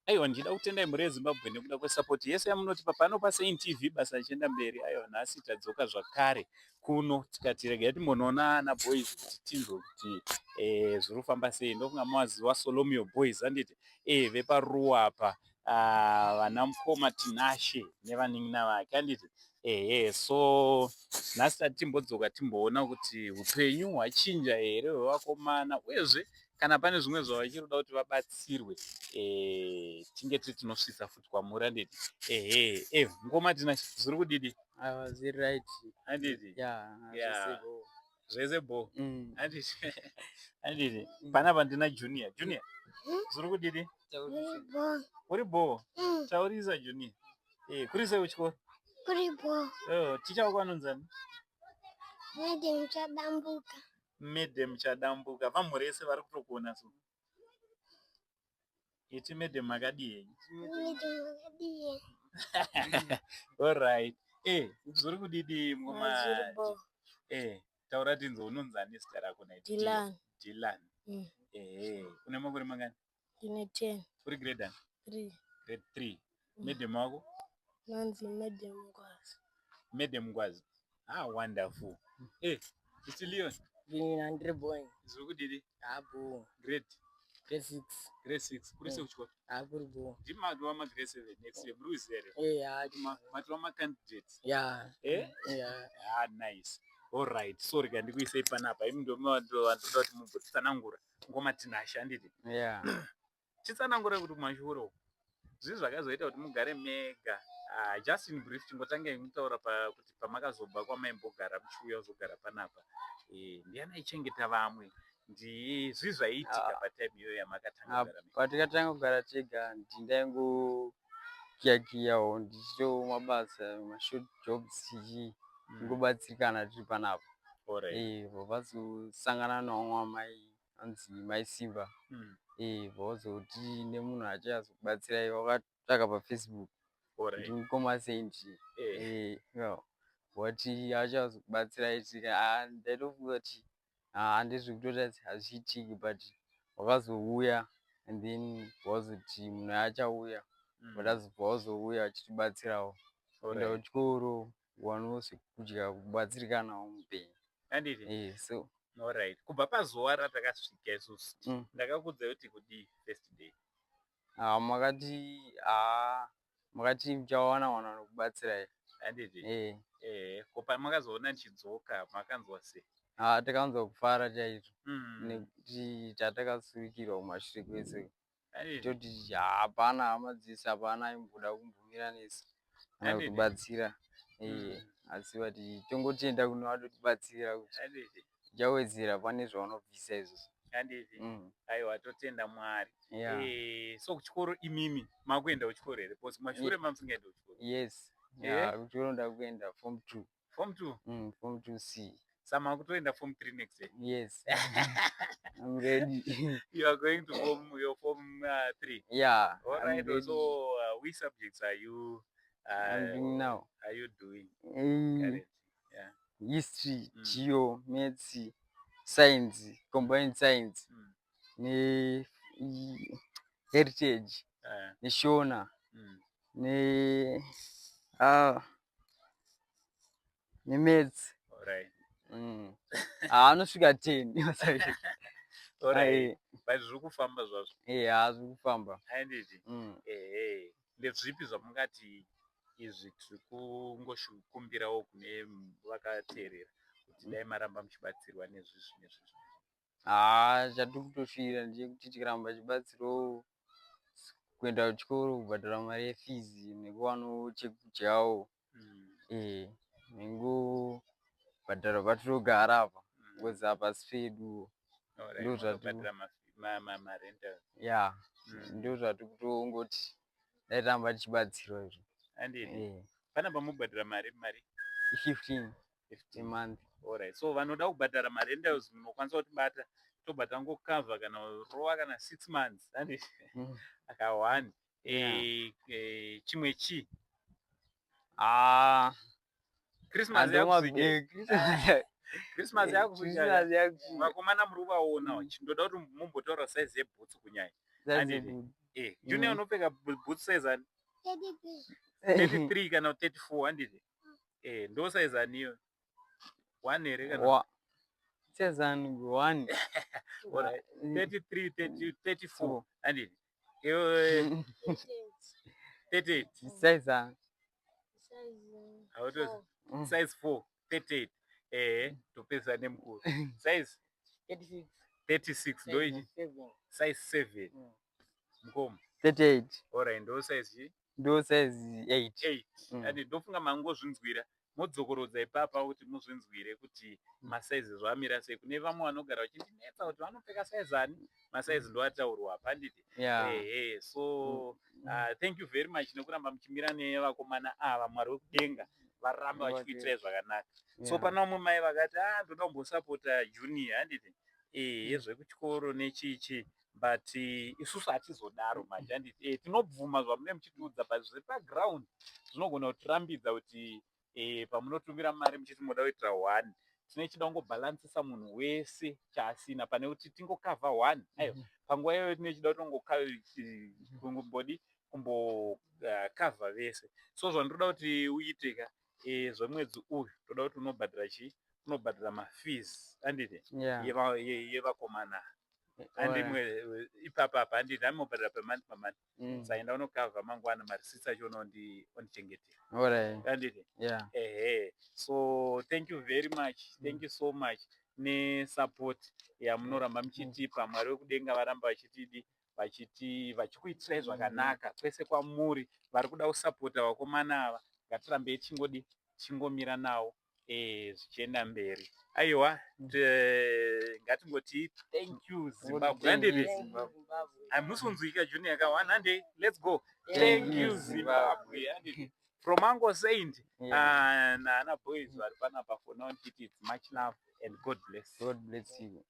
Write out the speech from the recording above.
Aiwa, ndichida kutendai mhuri yeZimbabwe nekuda kwesapoti yese yamunotipa pano paSaint TV, basa richienda mberi. Aiwa, nhasi tadzoka zvakare kuno, tikati regai timbonoona ana boys kuti tinzwe kuti zviri kufamba sei. Ndofunga maziva Solomio Boys, handiti? Veparuwa apa, vana mukoma Tinashe nevanin'ina vake, handiti? Ehe, so nhasi tati timbodzoka timboona kuti upenyu hwachinja here hwevakomana, uyezve kana pane zvimwe zvavachiri kuda kuti vabatsirwe, tinge tiri tinosvitsa futi kwamuri, handiti? Ehe, mukoma Tinashe, zviri kudidi? Aiwa, zviri right. Handiti? Yeah. Yeah. Zvese bo. Zvese bo. Handiti? Panapa ndina Junior. Junior, zviri kudidi? Uri bo? Taurisa, Junior. Kuri sei kuchikoro? Kuripo. Oh, ticha wako anonzani? Madam Chadambuka. Madam Chadambuka. Vamhuri yese vari kutokuona, so iti, "Madam, makadii henyu?" Madam, makadii? Alright, zviri kudidi, mukoma? Zviri bo. Taura tinzwe, unonzani zita rako naiti? Dylan. Dylan. Ehe, une makore mangani? Ndine 10. Uri grade ani? 3. Grade 3. Madam wako? Nanzi Madam Ngwazi. Madam Ngwazi. Ah, wonderful. Mr Leon. Mina ndiri boy. Zviri kudidi? Abo. Grade? Grade 6. Grade 6. Kuri sei kuchikoro? Akuri bo. Ndimi matova magrade 7 next year, muri kuziva here? Eh, Kuti matova macandidates? Yeah. Eh? Yeah. Ah, nice. Alright, so rega ndikuisei panapa. Imi ndovandoda kuti mumbotitsanangura, ngoma Tinashe, handiti? Yeah. Titsanangure kuti kumashure uku zvii zvakazoita kuti mugare mega. Just in brief, chingotangai mutaura kuti pamakazobva kwamaimbogara muchiuya kuzogara panapa, ndiani aichengeta vamwe, zvii zvaiitika patime iyoyo yamakatanga kugara mega? Patikatanga kugara tega, ndindaingokiyakiyawo, ndichitowo mabasa, mashort jobs, tichingobatsirikana tiri panapa. Vazosangana nevamwe amai anzi Mai Simba. Vazoti nemunhu achazokubatsirai, vakatsvaka paFacebook kuti mukoma Saint. Vati achazokubatsirai. Ndaitofunga kuti handezvekutoti hazviitiki, but vakazouya and then vazoti munhu achauya, vakazobva vazouya vachitibatsirawo kuenda kuchikoro, kuwanawo zvekudya, kubatsirikanawo muupenyu. Handiti? So Alright, kubva pazuva ratakasvika isusu, ndakakuudzai kuti kudii first day? Makati makati muchawana vanhu vanokubatsirai. Handiti? Ko pamakazoona ndichidzoka, makanzwa sei? Takanzwa kufara chaizvo nekuti tatakasukirwa kumashure kwese, toti hapana hama dzese, hapana aimboda kumbomira nesu kana kutibatsira. Asi vati tongotenda kune vatotibatsira kuti tichawedzera pane zvavanobvisa izvozvo. Handiti? Aiwa, totenda Mwari. So kuchikoro, imimi makuenda kuchikoro here? Because mashure mamusingaende kuchikoro. Yes, kuchikoro ndakuenda form 2. Form 2? Form 2 C. Sa makutoenda form 3 next year? Yes, I'm ready. You are going to form your form 3? Yeah. All I'm right. ready. So which subjects are you I'm doing now? Are you doing currently? Yeah. History, geo, maths, science, combined science, ne heritage, neShona, ne nemaths. Anosvika 10. All right. But zviri kufamba zvazvo? Zviri kufamba. Handiti? Ehe, ndezvipi zvamungati izvi tiri kungoshukumbirawo kune vakateerera kuti dai maramba muchibatsirwa nezvizvi nezvizvi? Haa, chatiri kutosvira ndechekuti tikaramba tichibatsirawo kuenda kuchikoro, kubhadhara mari yefizi, nekuwanawo chekudyawo, nengobhadhara patinogara apa, because hapasi pedu. Munobhadhara marentals? Ya, ndo zvatiri kutongoti dai taramba tichibatsirwa izvo. Handiti? Pana pamubhadhara mari? 15 a month. Alright, so vanoda kubhadhara marentals munokwanisa kutibata, tobva tangokavha kana rova kana 6 months, handiti? Aka one. Chimwe chii? Christmas yakusvika. Christmas yakusvika. Christmas yakusvika. Vakomana muri kuvaona, ndoda kuti mumbotaura size yebhutsu kunyanya. Size Handiti? yebhutsu. Junior, unopfeka boot size ani? 33. 33 kana 34, handiti? Ndo size ani iyo? 1 here kana? Size ani? 1. Alright. 33, 30, 34, handiti? Iwe 38. Size ani? Size Hautozi. 4. Size 4, 38. Topedza nemukuru. Size? 36. 36 ndo ichi? 7. Size 7. Mukoma? 38. Alright, ndo size chi? Ndo size 8. 8. Mm. Andi ndofunga mangozvinzwira, modzokorodza ipapa kuti muzvinzwire kuti masaizi zvaamira sei. Kune vamwe vanogara vachindinetsa kuti vanopfeka size ani, masaizi ndo ataurwa apa, handiti? Yeah. Ehe, so thank you very much nekuramba muchimira nevakomana ava. Mwari wekudenga varamba vachikuitirai zvakanaka. So pana vamwe mai vakati, "Ah, ndoda kumbosapota Junior," handiti? Zvekuchikoro nechichi, but isusu hatizodaro manje, handiti? Tinobvuma zvamune muchitiudza, but zviri paground zvinogona kutirambidza kuti pamunotumira mari muchiti munoda kuitira one, tine chida kungobhalansisa munhu wese chaasina pane kuti tingokavha one. Aiwa, panguva iyoyo tine chida kutombodi kumbokavha vese. So zvandinoda kuti uite ka, zvemwedzi uyu toda kuti unobhadhara chii? Unobhadhara mafees, handiti? Yeah. Yevakomana, handimwe ipapa apa, handiti? Amobhadhara pamonth pamonth. Saenda unokavha mangwana, mareceipts acho ondichengetera. Alright. Handiti? Yeah. Ehe, so thank you very much, thank you so much nesupport yamunoramba muchitipa. Mwari wekudenga varamba vachitidi vachiti vachikuitirai zvakanaka kwese kwamuri. Vari kuda kusapota vakomana ava, ngatirambei tichingodi tichingomira navo, zvichienda mberi. Aiwa, ngatingoti thank you, Zimbabwe. Thank you, Handiti? Zimbabwe. Hamusi kunzwika, Junior ka? One, handei, let's go. Thank Thank you, you, Zimbabwe, handiti? From Uncle Saint naana boys vari panapa, for now ndichiti it's much love and God bless. God bless you.